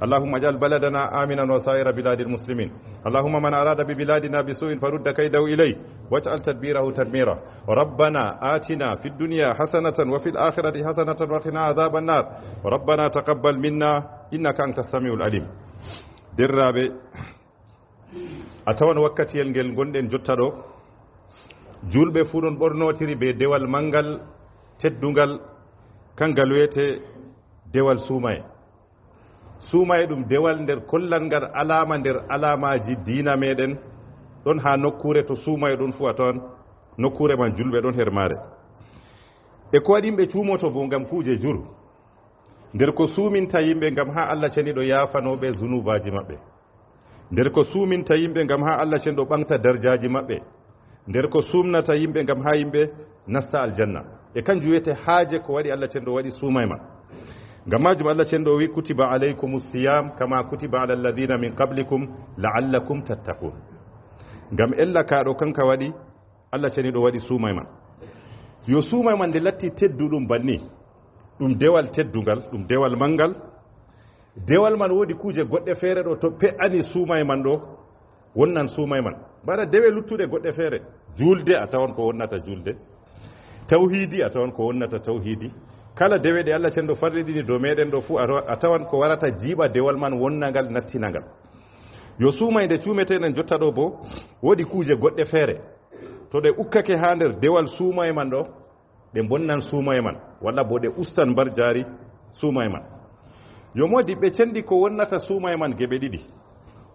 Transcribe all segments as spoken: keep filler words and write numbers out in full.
اللهم اجعل بلدنا آمنا وسائر بلاد المسلمين. اللهم من أراد ببلادنا بسوء فرد كيده إليه واجعل تدبيره تدميرا. ربنا آتنا في الدنيا حسنة وفي الآخرة حسنة وقنا عذاب النار. ربنا تقبل منا إنك أنت السميع العليم. Derraaɓe, a tawan wakkatiyel ngel ngonɗen jotta ɗo, juulɓe fuu ɗon ɓornotiri bee dewal manngal, teddungal, kanngal wiyetee dewal suumaye. Suumaye ɗum dewal nder kollangal alaama nder alaamaaji diina meeɗen, ɗon haa nokkuure to suumaye ɗon fuu a tawan nokkuure man juulɓe ɗon her maare. E ko waɗi yimɓe cuumoto boo ngam kuuje jur? Nder ko suuminta yimɓe ngam haa Allah ceniɗo yaafanoo ɓe zunuubaaji maɓɓe. Nder ko suuminta yimɓe ngam haa Allah ceniɗo ɓaŋgta darjaaji maɓɓe. Nder ko suumnata yimɓe ngam haa yimɓe nasta aljanna. E kanjum wiyetee haaje ko waɗi Allah ceniɗo waɗi suumaye man. Ngam maajum Allah ceniɗo o wi'i, "Kutiba alaykumus siyam kama kutiba alal ladina min qablikum la'allakum tattaqun." Ngam ella ka ɗo kanka waɗi Allah ceniɗo waɗi suumaye man. Yo suumaye man nde latti tedduɗum banni, ɗum dewal teddungal, ɗum dewal manngal. Dewal man woodi kuuje goɗɗe feere ɗo to pe'ani suumaye man ɗo, wonnan suumaye man. Bana dewe luttuɗe goɗɗe feere, juulde a tawan ko wonnata juulde, tawhiidi a tawan ko wonnata tawhiidi. Kala dewe ɗe Allah ceniɗo farliɗini dow meeɗen ɗo fuu a tawa-, a tawan ko warata jiiɓa dewal man, wonna ngal, nattina ngal. Yo suumaye nde cuumeteeɗen jotta ɗo boo, woodi kuuje goɗɗe feere. To ɗe ukkake haa nder dewal suumaye man ɗo, ɗe mbonnan suumaye man, walla boo ɗe ustan mbarjaari suumaye man. Yo moodiɓɓe cenɗi ko wonnata suumaye man geɓe ɗiɗi.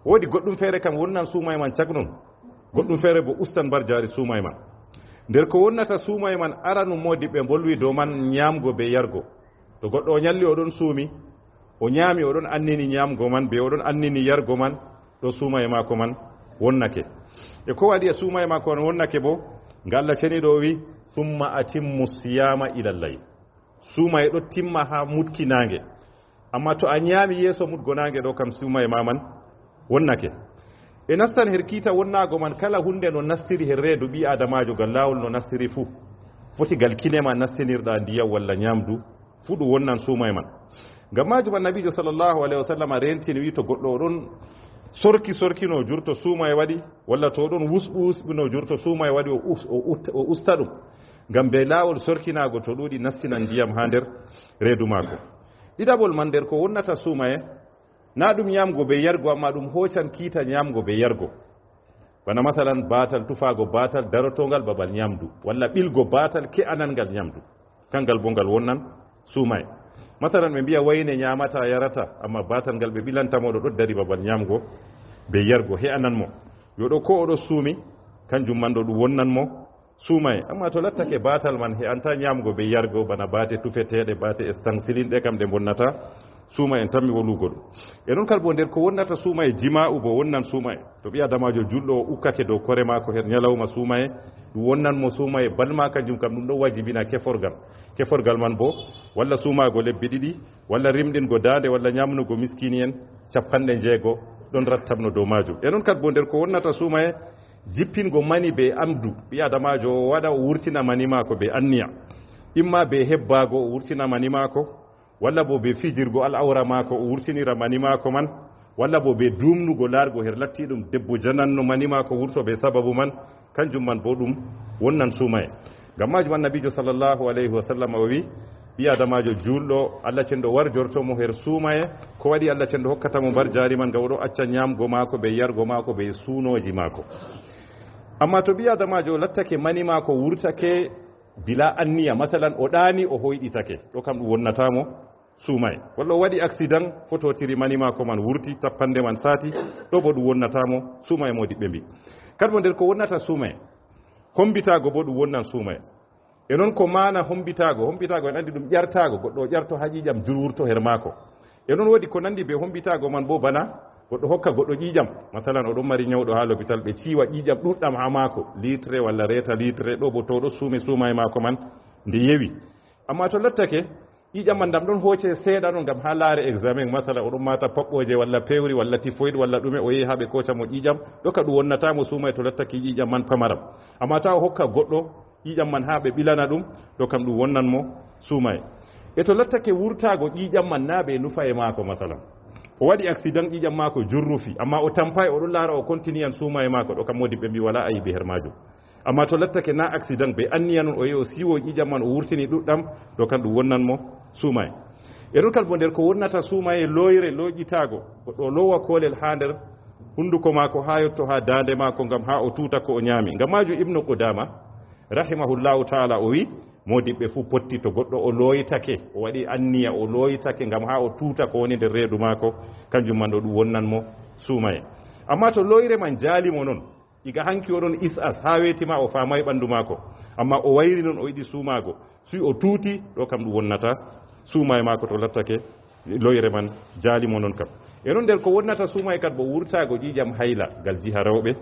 Woodi goɗɗum feere kam wonnan suumaye man cak non, goɗɗum feere boo ustan mbarjaari suumaye man. Nder ko wonnata suumaye man aranum moodiɓɓe mbolwi dow man nyaamgo bee yargo. To goɗɗo o nyalli o ɗon suumi, o nyaami o ɗon annini nyaamgo man bee o ɗon annini yargo man, ɗo suumaye maako man wonnake. E ko waɗi e suumaye maako man wonnake boo? Ngam Allah ceniɗo o wi'i, "Summa atimmu siyama ilal layl." Suumaye ɗo timma haa mutki naange. Ammaa to a nyaami yeeso mutgo naange ɗo kam suumaye ma man wonnake. E nastan her kiita wonnaago man kala huunde no nastiri her reedu ɓii aadamaajo gal laawol no nastiri fuu. Foti gal kine ma nastinirɗa ndiyam walla nyaamdu fuu ɗum wonnan suumaye man. Ngam maajum Annabiijo sallallahu alayhi wa sallam reentini wi'i to goɗɗo o ɗon sorki sorkino jur to suumaye waɗi, walla to o ɗon wusɓi wusɓino jur to suumaye waɗi, o us-, o ut-, o usta ɗum. Ngam bee laawol sorkinaago to ɗuuɗi nastinan ndiyam haa nder reedu maako. Ɗiɗaɓol man nder ko wonnata suumaye, na ɗum nyaamgo bee yargo, ammaa ɗum hoocan kiita nyaamgo bee yargo. Bana masalan, baatal, tufaago baatal darotoongal babal nyaamdu, walla ɓilgo baatal ke'ananngal nyaamdu. Kanngal boo ngal wonnan suumaye. Masalan, ɓe mbi'a wayne nyaamata, yarata, ammaa baatal ngal ɓe ɓilanta mo ɗo ɗo dari babal nyaamgo bee yargo, he'anan mo. Yo ɗo ko o ɗo suumi, kanjum man ɗo ɗum wonnan mo suumaye. Ammaa to lattake baatal man he'anta nyaamgo bee yargo, bana baate tufeteeɗe, baate estaŋsilin, ɗe kam ɗe mbonnata suumaye, en tammi wolugo ɗum. E non kadi boo nder ko wonnata suumaye, jimaa'u boo wonnan suumaye. To ɓii aadamaajo juulɗo o ukkake dow kore maako her nyalawma suumaye, ɗum wonnan mo suumaye, bal ma kanjum kam ɗum ɗon wajibina keforgal. Keforgal man boo, walla suumaago lebbi ɗiɗi, walla rimɗingo daande, walla nyaamnugo miskiini'en cappanɗe njeego, ɗon rattabno dow maajum. E non kadi boo nder ko wonnata suumaye, jippingo mani bee amdu, ɓii aadamaajo o waɗa o wurtina mani maako bee anniya, imma bee hebbaago o wurtina mani maako, walla boo bee fijirgo al'awra maako o wurtinira mani maako man, walla boo bee duumnugo laargo her lattiiɗum debbo jananno mani maako wurto bee sababu man, kanjum man boo ɗum wonnan suumaye. Ngam maajum Annabiijo sallallahu alayhi wa sallam o wi'i, ɓii aadamaajo juulɗo, Allah cenɗo warjorto mo her suumaye. Ko waɗi Allah cenɗo hokkata mo mbarjaari man? Ngam o ɗo acca nyaamgo maako bee yargo maako bee suunooji maako. Ammaa to ɓii aadamaajo lattake mani maako wurtake bila anniya, masalan, o ɗaani, o hoyɗitake, ɗo kam ɗum wonnata mo suumaye. Walla o waɗi aksidan, fototiri mani maako man wurti, tappande man saati, ɗo boo ɗum wonnata mo suumaye, moodiɓɓe mbi. Kadi boo nder ko wonnata suumaye, hombitaago boo ɗum wonnan suumaye. E non ko maana hombitaago, hombitaago en anndi ɗum ƴartaago, goɗɗo o ƴarto haa ƴiiƴam jur wurto her maako. E non woodi ko nanndi bee hombitaago man boo, bana goɗɗo hokka goɗɗo ƴiiƴam, masalan, o ɗon mari nyawɗo haa lopital, ɓe ciiwa ƴiiƴam ɗuuɗɗam haa maako, litre walla reeta litre, ɗo boo to o ɗo suumi suumaye maako man nde yewi. Ammaa to lattake ƴiiƴam man ɗam ɗon hooce seeɗa non ngam haa laare examen, masalan, o ɗon maata paɓɓooje walla pewri walla tifoyid walla ɗume, o yehi haa ɓe kooca mo ƴiiƴam, ɗo ka ɗum wonnata mo suumaye to lattake ƴiiƴam man pamaram. Ammaa ta o hokka goɗɗo ƴiiƴam man haa ɓe ɓilana ɗum, ɗo kam ɗum wonnan mo suumaye. E to lattake wurtaago ƴiiƴam man naa bee nufaye maako, masalan, O waɗi accident, ƴiiƴam maako jurrufi, amma o tampaay, o ɗon laara, o continue an suumaye maako. Ɗo kam moodibɓe mbi wala ayibi her maajum. Amma to lattake na accident, be anniya non o yehi o siiwo ƴiiƴam man, o wurtini ɗuɗɗam, ɗo kam ɗum wonnan mo suumaye. E ɗon kadi bo nder ko wonnata suumaye, looyre looƴitaago, goɗɗo o loowa koolel haa nder hunduko maako haa yotto haa daande maako ngam haa o tuuta ko o nyaami. Ngam maajum Ibnu Qudaama rahimahullahu taala o wi, moodibɓe fuu potti to goɗɗo o looytake, o waɗi anniya o looytake ngam haa o tuuta ko woni nder reedu maako, kanjum man ɗo ɗum wonnan mo suumaye. Amma to looyre man jaali mo non, iga hanki o ɗon is as haa weeti ma o faamaay ɓandu maako, amma o wayri non o yiɗi suumaago, suy o tuuti, ɗo kam ɗum wonnata suumaye maako to lattake looyre man jaali mo non kam. E non nder ko wonnata suumaye kadi bo wurtaago ƴiiƴam hayla gal jiha rewɓe,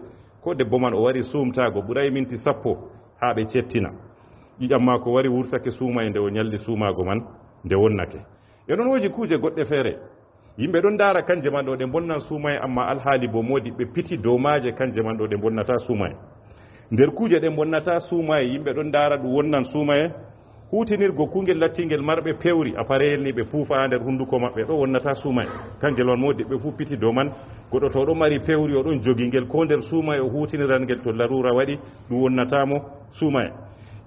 ko debbo man o wari suumtaago ɓuray minti sappo haa ɓe cettina. Ƴiiƴam maako wari wurtake suumaye nde o nyalli suumaago man nde wonnake. E non woodi kuuje goɗɗe feere. Yimɓe ɗon ndaara kanje man ɗo ɗe mbonnan suumaye, amma alhaali bo moodibɓe piti dow maaje kanje man ɗo ɗe mbonnata suumaye. Nder kuuje ɗe mbonnata suumaye, yimɓe ɗon ndaara ɗum wonnan suumaye, huutinirgo kuungel lattingel marɓe pewri, apareyel ni ɓe puufa haa nder hunduko maɓɓe, ɗo wonnata suumaye. Kangel on moodibɓe fuu piti dow man. Goɗɗo to o ɗon mari pewri, o ɗon jogi ngel ko nder suumaye, o huutiniran ngel to laruura waɗi, ɗum wonnata mo suumaye.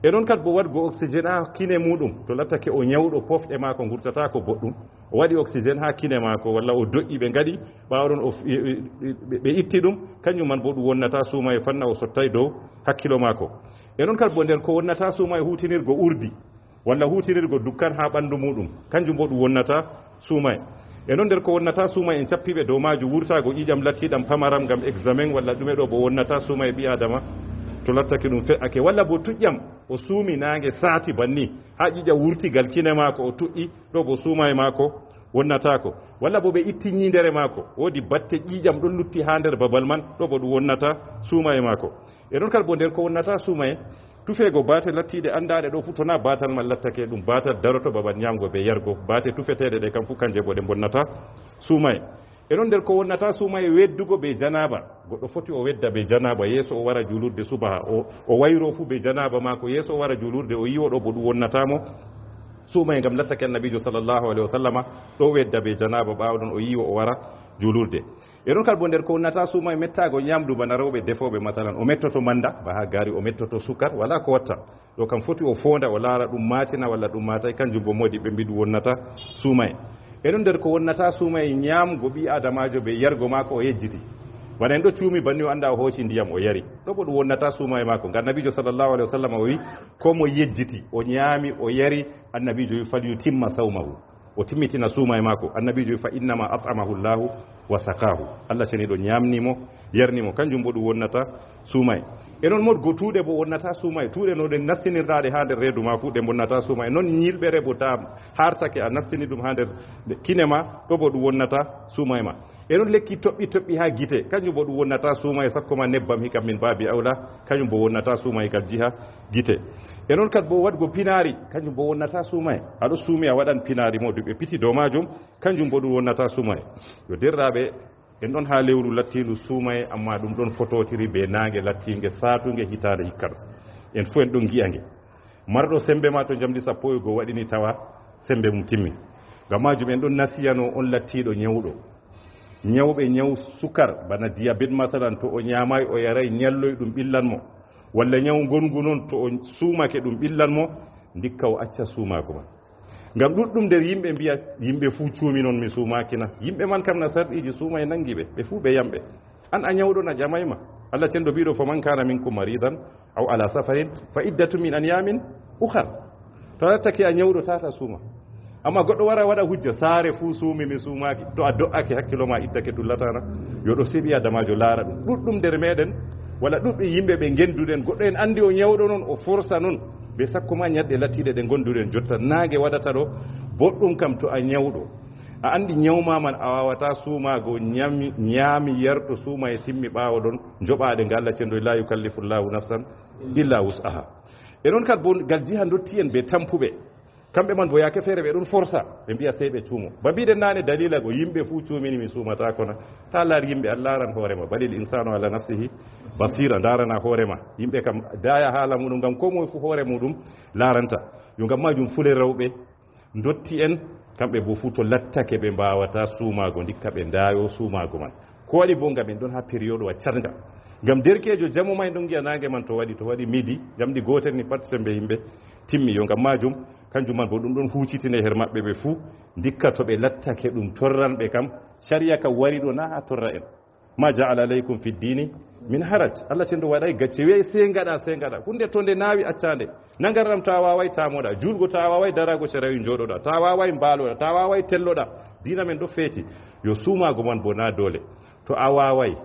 E non kadi bo waɗgo oxygène haa kine muuɗum, to lattake o nyawɗo, pofɗe maako ngurtataako boɗɗum, o waɗi oxygène haa kine maako, walla o do'i ɓe ngaɗi, ɓaawo ɗon o f-, ɓe, ɓe, ɓe itti ɗum, kanjum man bo ɗum wonnata suumaye, fanna o sottay dow hakkilo maako. E non kadi bo nder ko wonnata suumaye huutinirgo urdi, walla huutinirgo dukkan haa ɓandu muuɗum, kanjum bo ɗum wonnata suumaye. E non nder ko wonnata suumaye en cappi ɓe dow maaju, wurtaago ƴiiƴam lattiiɗam pamaram ngam examen walla ɗume, ɗo bo wonnata suumaye ɓii Aadama to lattake ɗum fe'ake, walla bo tuƴƴam o suumi naange saati banni, haa ƴiiƴam wurti gal kine maako o tuƴƴi, ɗo bo suumaye maako wonnataako. Walla bo ɓe itti nyiindere maako, woodi batte ƴiiƴam ɗon lutti haa nder babal man, ɗo bo ɗum wonnata suumaye maako. E ɗon kadi bo nder ko wonnata suumaye, tufeego baate lattiiɗe anndaaɗe ɗo fuu, to na baatal man lattake ɗum baatal daroto babal nyaamgo be yargo, baate tufeteeɗe ɗe kam fuu kanje bo ɗe mbonnata suumaye. E ɗon nder ko wonnata suumaye weddugo be janaaba. Goɗɗo foti o wedda be janaaba yeeso o wara juulurde subaha, o, o wayro fuu be janaaba maako yeeso o wara juulurde, o yiwo, ɗo bo ɗum wonnata mo suumaye, ngam lattake Annabiijo sallallahu alaihi wasallama ɗo wedda be janaaba, ɓaawo ɗon o yiwo o wara juulurde. E ɗon kadi bo nder ko wonnata suumaye mettaago nyaamdu bana rewɓe defooɓe, masalan, o mettoto manda, ba haa gaari, o mettoto sukar, wala ko watta. Ɗo kam foti o foonda, o laara ɗum maatina walla ɗum maatay, kanjum bo moodibɓe mbi ɗum wonnata suumaye. E ɗon nder ko wonnata suumaye nyaamgo ɓii Aadamaajo be yargo maako o yejjiti. Bana en ɗo cuumi banni, o annda o hooci ndiyam o yari. Ɗo bo ɗum wonnata suumaye maako. Ngam Annabiijo sallallahu alaihi wasallam o wi, ko mo yejjiti, o nyaami, o yari, Annabiijo wi, "Falyutimma sawmahu." O timmitina suumaye maako. Annabiijo wi, "Fa innama at'amahu Allahu wa saqahu." Allah ceniiɗo nyaamni mo, yarni mo. Kanjum bo ɗum wonnata suumaye. E non modgo tuuɗe bo wonnata suumaye. Tuuɗe no ɗe nastinirɗa ɗe haa nder reedu ma fuu, ɗe mbonnata suumaye. Non nyilɓere bo ta hartake a nastini ɗum haa nder kine ma, ɗo bo ɗum wonnata suumaye ma. E non lekki toɓɓi toɓɓi haa gite, kanjum bo ɗum wonnata suumaye, sakko ma nebbam hikam min baabi awla, kanjum bo wonnata suumaye gal jiha gite. E non kadi bo waɗgo pinaari, kanjum bo wonnata suumaye. A ɗo suumi a waɗan pinaari mo duɓe piti dow maajum, kanjum bo ɗum wonnata suumaye. Yo derɗaaɓe, en ɗon haa lewru lattiindu suumaye, amma ɗum ɗon fototiri be naange lattiinge saatunge hitaande hikka ɗo. En fuu en ɗon ngi'a nge. Marɗo sembe ma to njamdi sappo e go waɗini tawa sembe mum timmi. Ngam maajum en ɗon nasiyano on lattiiɗo nyawɗo. Nyawɓe nyaw sukar, bana diabète masalan, to o nyaamaay, o yaraay, nyalloy ɗum ɓillan mo. Walla nyaw ngongu non, to o suumake ɗum ɓillan mo, ndikka o acca suumaago man. Ngam ɗuɗɗum nder yimɓe mbi'a, "Yimɓe fuu cuumi non, mi suumaaki na?" Yimɓe man kam na sarɗiiji suumaye nangi ɓe, ɓe fuu ɓe yamɓe. An a nyawɗo na ƴamaay ma. Allah cenɗo biiɗo, "Faman kana minkum maridan aw ala safarin fa iddatu min ayyamin ukhar." To a lattake a nyawɗo, tata suuma. Amma goɗɗo wara waɗa hujja, "Saare fuu suumi, mi suumaaki." To a do'ake, hakkilo ma ittake, dullata na? Yo ɗo se ɓii Aadamaajo laara ɗum. Ɗuɗɗum nder meɗen, wala ɗuɗɓe yimɓe ɓe ngenduɗen, goɗɗo en andi o nyawɗo non, o forsa non. Be sakko ma nyalɗe lattiiɗe ɗe ngonduɗen jotta, naange waɗata ɗo, boɗɗum kam to a nyawɗo. A andi nyaw ma man a waawata suumaago, nyami, nyaami, yarto, suuma e timmi, ɓaawo ɗon njoɓaaɗe nga Allah cenɗo, "La yukallifu Allahu nafsan illa wus'aha." E non kadi bo ngal jiha ndotti en be tampuɓe. Kamɓe man bo yaake feere ɓe ɗon forsa, ɓe mbi'a sey ɓe cuumo. Ba mbiɗen naane daliila go, "Yimɓe fuu cuumini, mi suumataako na?" Ta laar yimɓe, an laaran hoore ma. "Balil insanu ala nafsihi basira." Ndaarana hoore ma. Yimɓe kam daaya haala muɗum, ngam ko moye fuu hoore muɗum laaranta. Yo ngam maajum fule rewɓe, ndotti en, Kamɓe boo fuu to lattake ɓe mbaawataa suumaago, ndikka ɓe ndaayo suumaago man. Ko waɗi boo ngam en ɗon haa periyoɗwa carnga. Ngam derkeejo jamo may ɗon ngi'a naange man to waɗi, to waɗi midi, jamɗi gootel ni pat sembe yimɓe timmi. Yo ngam maajum, kanjum man boo ɗum ɗon huucitine her maɓɓe ɓe fuu, ndikka to ɓe lattake ɗum torranɓe kam, cariya kam wari ɗo naa haa torra en. Ma ja'ala alaykum fi dini min haraj. Allah cenɗo waɗay gacce, wi'ay sey ngaɗa, sey ngaɗa. Hunde to nde naawi, acca nde. Na ngarram to a waaway, ta moɗa. Juulgo to a waaway, daraago sera wi njooɗoɗa. To a waaway, mbaaloɗa. To a waaway, telloɗa. Diina men ɗo feeti. Yo suumaago man boo na doole. To a waaway,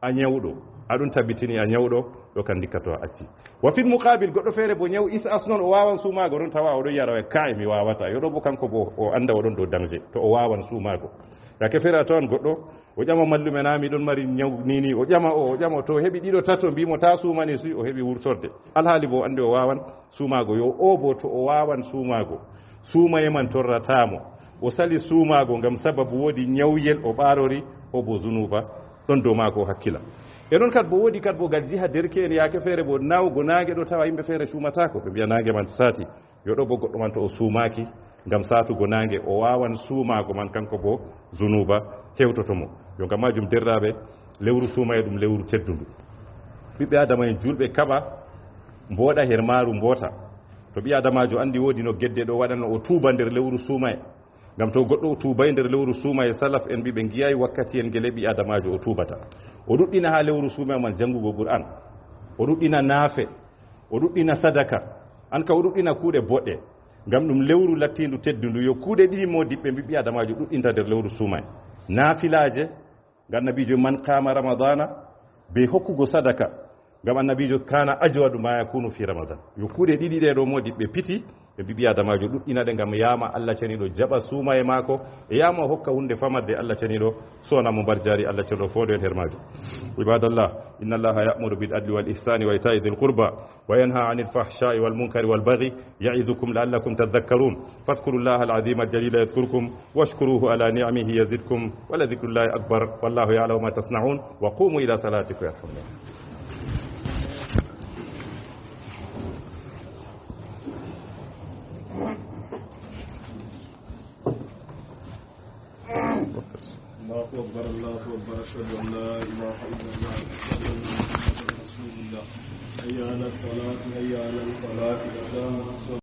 a nyawɗo. A ɗon tabitini a nyawɗo, ɗo kan ndikka to a acci. Wa fil muqabil, goɗɗo feere boo nyaw is as non, o waawan suumaago ɗon tawa o ɗon yara, o wi'a, "Kaay, mi waawataa." Yo ɗo boo kanko boo o annda o ɗon dow danger. To o waawan suumaago. Yaake feere a tawan goɗɗo, o ƴama mallume, "Na mi ɗon mari nyaw ni ni." O ƴama o, o ƴama o, to o heɓi ɗiɗo tato, mbi mo, "Ta suumane," si o heɓi wurtorde. Alhaali boo o anndi o waawan suumaago. Yo o boo to o waawan suumaago, suumaye man torrataa mo. O sali suumaago ngam sababu woodi nyawyel o ɓaarori, o boo zunuuba ɗon dow maako, o hakkila. E non kad boo woodi kad boo gal jiha derke'en yaake feere boo nawgo naange ɗo tawa yimɓe feere suumataako. Ɓe mbi'a naange man saati. Yo ɗo boo goɗɗo man to o suumaaki ngam saatugo naange, o waawan suumaago man kanko boo zunuuba hewtoto mo. Yo ngam maajum derraaɓe, lewru suumaye ɗum lewru teddundu. Ɓiɓɓe Aadama en juulɓe kaɓa, mbooɗa her maaru mboota. To ɓii Aadamaajo anndi woodi no gedde ɗo waɗano, o tuuba nder lewru suumaye. Ngam to goɗɗo o tuubay nder lewru suumaye, salaf en mbi ɓe ngi'ay wakkatiyel ngel ɓii Aadamaajo o tuubata. O ɗuɗɗina haa lewru suumaye man janngugo Qur'an. O ɗuɗɗina naafe. O ɗuɗɗina sadaka. An ka o ɗuɗɗina kuuɗe boɗɗe. Ngam ɗum lewru lattiindu teddundu. Yo kuuɗe ɗiɗi moodiɓɓe mbi ɓii Aadamaajo ɗuɗɗinta nder lewru suumaye. Naafilaaje, ngam Annabiijo, "Man qaama Ramadana," be hokkugo sadaka. Ngam Annabiijo, "Kana ajwadu ma yakunu fi Ramadan." Yo kuuɗe ɗiɗi ɗe ɗo moodiɓɓe piti, ɓe mbi ɓii Aadamaajo ɗuɗɗina ɗe ngam yaama Allah Ceniiɗo jaɓa suumaye maako, e yaama o hokka huunde famarde Allah Ceniiɗo sona mo mbarjaari. Allah Ceniiɗo foondo en her maajum. Ibadallah, inna Allaha ya'muru bil adli wal ihsani wa ita'i dhil qurba. وينهى عن الفحشاء والمنكر والبغي يعظكم لعلكم تذكرون. فاذكروا الله العظيم الجليل يذكركم واشكروه على نعمه يزدكم ولذكر الله أكبر والله يعلم ما تصنعون. وقوموا إلى صلاتكم يرحمكم الله. الله أكبر، الله أكبر، أشهد أن لا إله إلا الله، أشهد أن محمدا رسول الله. حي على الصلاة، حي على الفلاح، قد قامت الصلاة.